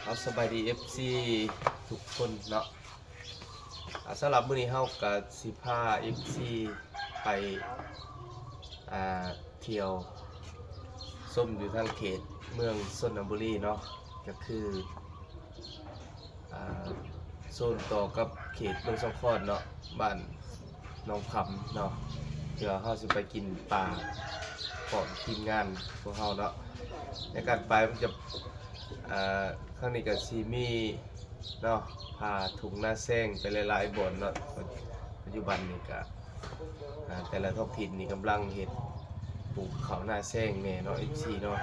ເອົາ ສະບາຍດີ ເອັຟຊີ ທຸກຄົນເນາະ. ອາ ສຳລັບມື້ນີ້ເຮົາກະຊິພາ ເອັຟຊີ ໄປ ອາ ທ່ຽວຊົມຢູ່ທາງເຂດເມືອງຊົນນະບູລີເນາະ ກະຄື ອາ ໂຊນຕໍ່ກັບເຂດເມືອງສອງຄອນເນາະ ບ້ານໜອງຄຳເນາະ ທີ່ວ່າເຮົາຊິໄປກິນປາພ້ອມທີມງານພວກເຮົາເນາະ. ໃນການໄປມັນຈະ ອາ ຄັ້ງນີ້ກະຊິມີເນາະ ພາທົ່ງນາແຊງໄປຫຼາຍໆບ່ອນເນາະ. ປັດຈຸບັນນີ້ກະ ອາ ແຕ່ລະທ້ອງຖິ່ນນີ້ກຳລັງເຮັດປູກເຂົ້ານາແຊງແດ່ເນາະ ເອັຟຊີ ເນາະ. ອາ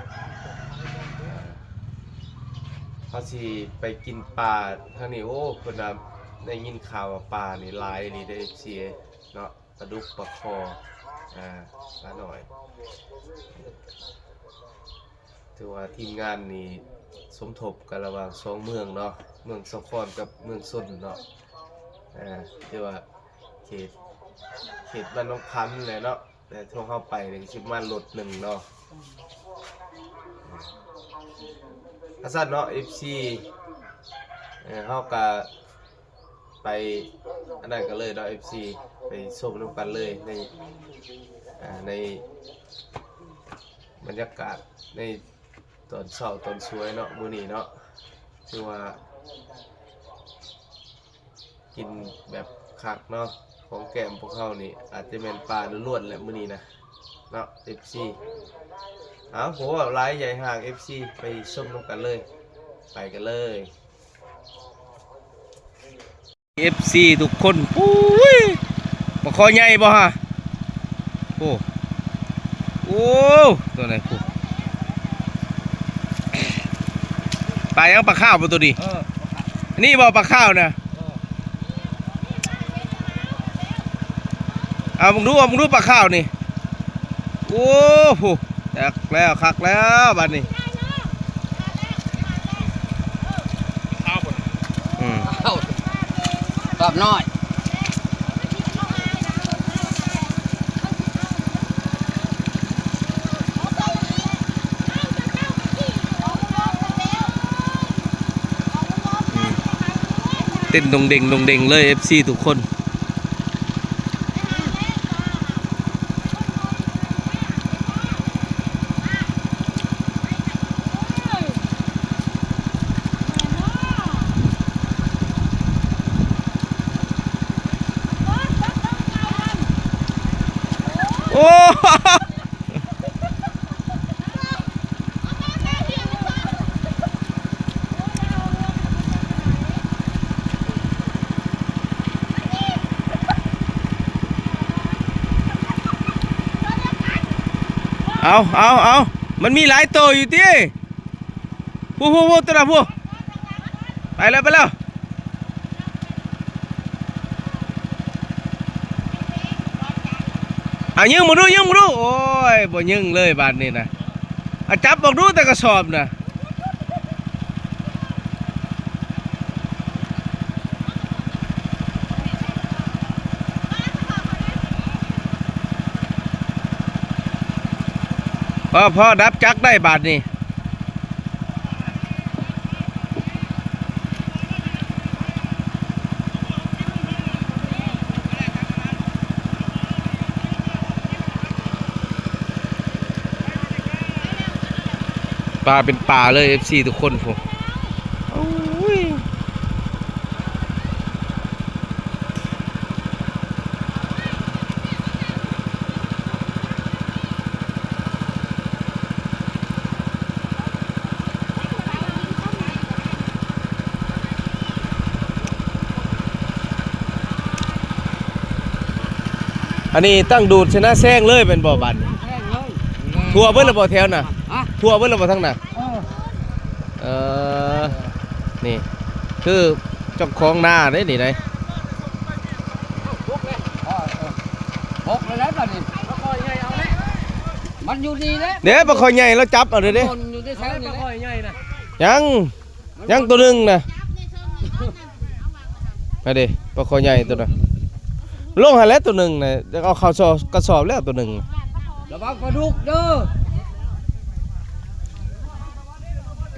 ເຮົາຊິໄປກິນປາທາງນີ້ ໂອ້ ເພິ່ນວ່າໄດ້ຍິນຂ່າວວ່າປານີ້ຫຼາຍອີ່ຫຼີເດ້ ເອັຟຊີ ເນາະ ປາດຸກ ປາຄໍ່ ອາ ປານ້ອຍ. ຖືວ່າທີມງານນີ້ສົມທົບກັນລະຫວ່າງສອງເມືອງເນາະ ເມືອງສອງຄອນກັບເມືອງຊົນເນາະ. ອາ ຖືວ່າເຂດ ເຂດບ້ານໜອງຄຳແຫຼະເນາະ ແຕ່ພວກເຮົາໄປນີ້ກະຊິປະມານລົດໜຶ່ງເນາະ. ອາ ຊັ້ນເນາະ ເອັຟຊີ ເອີ ເຮົາກະໄປອັນນັ້ນກັນເລີຍເນາະ ເອັຟຊີ ໄປຊົມນຳກັນເລີຍ ໃນ ອາ ໃນບັນຍາກາດໃນຕອນເຊົ້າຕອນສວຍເນາະ ມື້ນີ້ເນາະ. ຖືວ່າ ກິນແບບຄັກເນາະ ຂອງແກ້ມພວກເຮົານີ້ອາດຈະແມ່ນປາລ້ວນໆແຫຼະມື້ນີ້ນະເນາະ ເອັຟຊີ. ເອົາ ບໍ່ເວົ້າຫຼາຍໃຫຍ່ຫ່າງ ເອັຟຊີ ໄປຊົມນຳກັນເລີຍ ໄປກັນເລີຍ ເອັຟຊີ ທຸກຄົນ. ປຸ້ຍ ປາຄໍ່ໃຫຍ່ບໍ່ຮະ? ໂອ້ ໂອ້ ຕົວໃດພຸ້ນ ປາຫຍັງ? ປາຂາວບໍ່ຕົວນີ້? ເອີ ອັນນີ້ບໍ່ປາຂາວນະ? ເອີ ເອົາເບິ່ງດູ ເອົາເບິ່ງດູປາຂາວນີ້. ໂອ້ໂຫ ຄັກແລ້ວ ຄັກແລ້ວບາດນີ້. ອືມ ເອົາ ກອບນ້ອຍ. ເຕັ້ນດົງເດັງ ດົງເດັງເລີຍ ເອັຟຊີ ທຸກຄົນ. ໂອ້ ເອົາ ເອົາ ເອົາ ມັນມີຫຼາຍໂຕຢູ່ຕິ. ພຸ້ນ ພຸ້ນ ພຸ້ນ ຕົວນັ້ນພຸ້ນ ໄປແລ້ວ ໄປແລ້ວ. ເອົາ ຍິງມາດູ ຍິງມາດູ. ໂອ້ຍ ບໍ່ຍິງເລີຍບາດນີ້ນະ. ເອົາ ຈັບເບິ່ງດູແຕ່ກະສອບນະ. ພໍ ພໍດັບຈັກໄດ້ບາດນີ້. ປາເປັນປາເລີຍ ເອັຟຊີ ທຸກຄົນພຸ້ນ. ໂອ້ຍ ອັນນີ້ຕັ້ງດູດຊະນະແຊງເລີຍແມ່ນບໍ່ບາດນີ້? ແຊງເລີຍ. ທົ່ວເບິດແລ້ວບໍ່ແຖວນະ? ຮະ? ທົ່ວເບິດແລ້ວບໍ່ທາງນະ? ເອີ ເອີ ນີ້ຄືເຈົ້າຂອງນາເດ້ນີ້ໄດ໋. ເອີ ເອີ ມັນຢູ່ນີ້ແຫຼະ ເດ້ ປາຄໍ່ໃຫຍ່ລາວຈັບເອົາເດ້ ມັນຢູ່ໃນແຖວນີ້ແຫຼະ. ຍັງ ຍັງໂຕໜຶ່ງນະ ຫັ້ນເດ້ ປາຄໍ່ໃຫຍ່ໂຕນັ້ນ. ລົງຫັ້ນແຫຼະໂຕໜຶ່ງນະ ເອົາເຂົ້າ ກະສອບແລ້ວໂຕໜຶ່ງ. ລະວັງປາດຸກເດີ.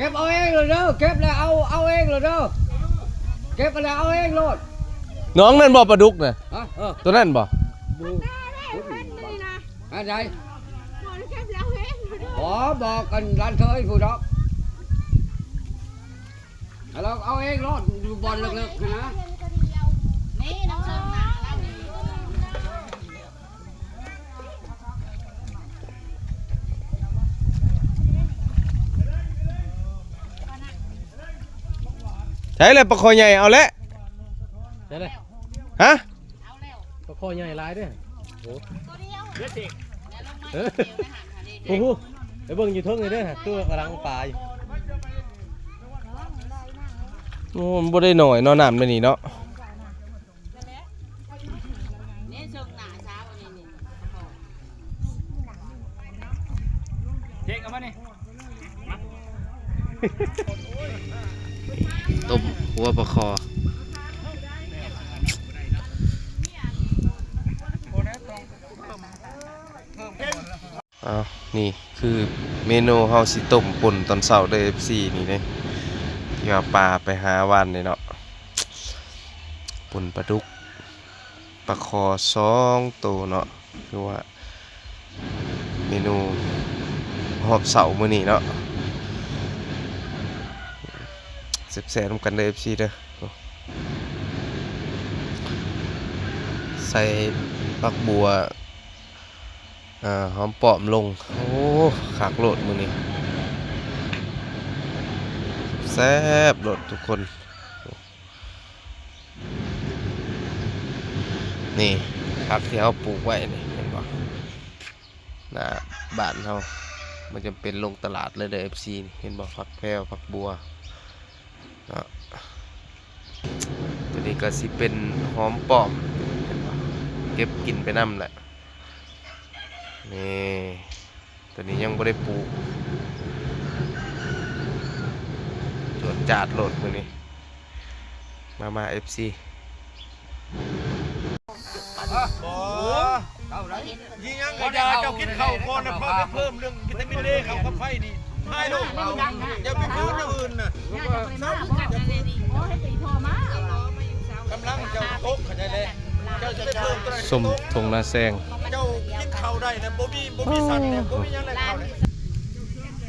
ເກັບເອົາເອງໂລດເດີ ເກັບແລ້ວເອົາ ເອົາເອງໂລດເດີ ເກັບແລ້ວເອົາເອງໂລດ. ນ້ອງນັ້ນບໍ່ປາດຸກນະ? ຮະ? ເອີ ໂຕນັ້ນບໍ່? ບໍ່ ອັນໃດ? ບໍ່ ບອກກັນຫຼານເຂີຍຜູ້ດອກ ແລ້ວເອົາເອງໂລດ ຢູ່ບ່ອນເລິກໆຫັ້ນນະ. ນີ້ນ້ອງເຊີງໜ້າລາວນີ້. ໃສ່ແລ້ວປາຄໍໃຫຍ່ ເອົາແລ້ວ ໃສ່ແລ້ວ ຮະ? ປາຄໍໃຫຍ່ຫຼາຍເດ້. ໂອ້ ໂອ້ໂຫ ໄປເບິ່ງຢູ່ເທິງເດີ ໂຕກຳລັງປາຢູ່. ໂອ້ ມັນບໍ່ໄດ້ໜ້ອຍເນາະ ນ້ຳໃນນີ້ເນາະ. ເຈັກເອົາມານີ້ ຕົ້ມຫົວປາຄໍ. ອ້າວ ນີ້ຄືເມນູເຮົາຊິຕົ້ມປົ່ນຕອນເຊົ້າເດີ ເອັຟຊີ ນີ້ເດ້ ທີ່ວ່າປາໄປຫາວານນີ້ເນາະ. ປົ່ນປາດຸກ ປາຄໍສອງໂຕເນາະ ຄືວ່າເມນູຮອບເຊົ້າມື້ນີ້ເນາະ. ແຊບໆນຳກັນເດີ ເອັຟຊີ ເດີ. ໃສ່ຜັກບົ່ວ ອ່າ ຫອມປ້ອມລົງ. ໂອ້ ຄັກໂລດມື້ນີ້ ແຊບໂລດທຸກຄົນ. ນີ້ ຜັກທີ່ເຮົາປູກໄວ້ນີ້ ເຫັນບໍ່? ໜ້າບ້ານເຮົາ ບໍ່ຈຳເປັນລົງຕະຫຼາດເລີຍເດີ ເອັຟຊີ ນີ້ ເຫັນບໍ່? ຜັກແພວ ຜັກບົ່ວເນາະ. ໂຕນີ້ກໍຊິເປັນຫອມປ້ອມ ເຫັນບໍ່? ເກັບກິນໄປນຳແຫຼະ. ນີ້ ໂຕນີ້ຍັງບໍ່ໄດ້ປູກ ຈວດຈາດໂລດມື້ນີ້. ມາ ມາ ເອັຟຊີ. ບໍ່ ຍິງຍັງກະຢາ ເຈົ້າກິນເຂົ້າກ່ອນນະ ພາໄປເພີ່ມເລື່ອງວິຕາມິນເດ ເຂົ້າກັບໄຟນີ້ ຫາຍໂລດ. ຢ່າໄປເພີ່ມຢ່າງອື່ນນະ ກຳລັງເຈົ້າຕົກ ເຂົ້າໃຈແລ້ວ ເຈົ້າຈະໄປເພີ່ມຕົວໃດ ຊົມທົ່ງນາແຊງ. ເຈົ້າກິນເຂົ້າໄດ້ນະ ບໍ່ມີ ບໍ່ມີສັນເດ ບໍ່ມີຫຍັງໃນເຂົ້າເດ.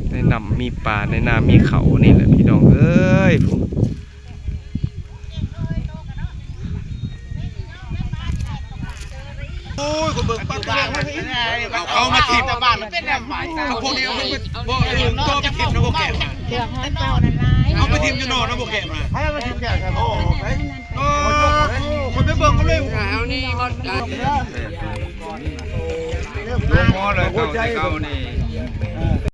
ໃນນ້ຳມີປາ ໃນນາມີເຂົ້ານີ້ແຫຼະ ພີ່ນ້ອງເອີຍ. ໂອ້ຍ ຄົນເບິ່ງປັບ ເອົາ ເອົາມາຖິ້ມ ແຕ່ບ້ານເປັນແນວໃໝ່ ເອົາພວກນີ້ ເອົາໄປຖິ້ມ ບໍ່ ເອົາໄປຖິ້ມນະ ບໍ່ແກ້ມນະ ເອົາໄປຖິ້ມຢູ່ນອກນະ ບໍ່ແກ້ມນະ ໃຜເອົາໄປຖິ້ມແກ້ມ ໂອ້ຍ ໂອ້ຍ ຄົນໄປເບິ່ງເຂົາເລີຍ ເອົານີ້ໝົດ ບໍ່ພໍເລີຍ ເກົ່າແຕ່ເກົ່ານີ້.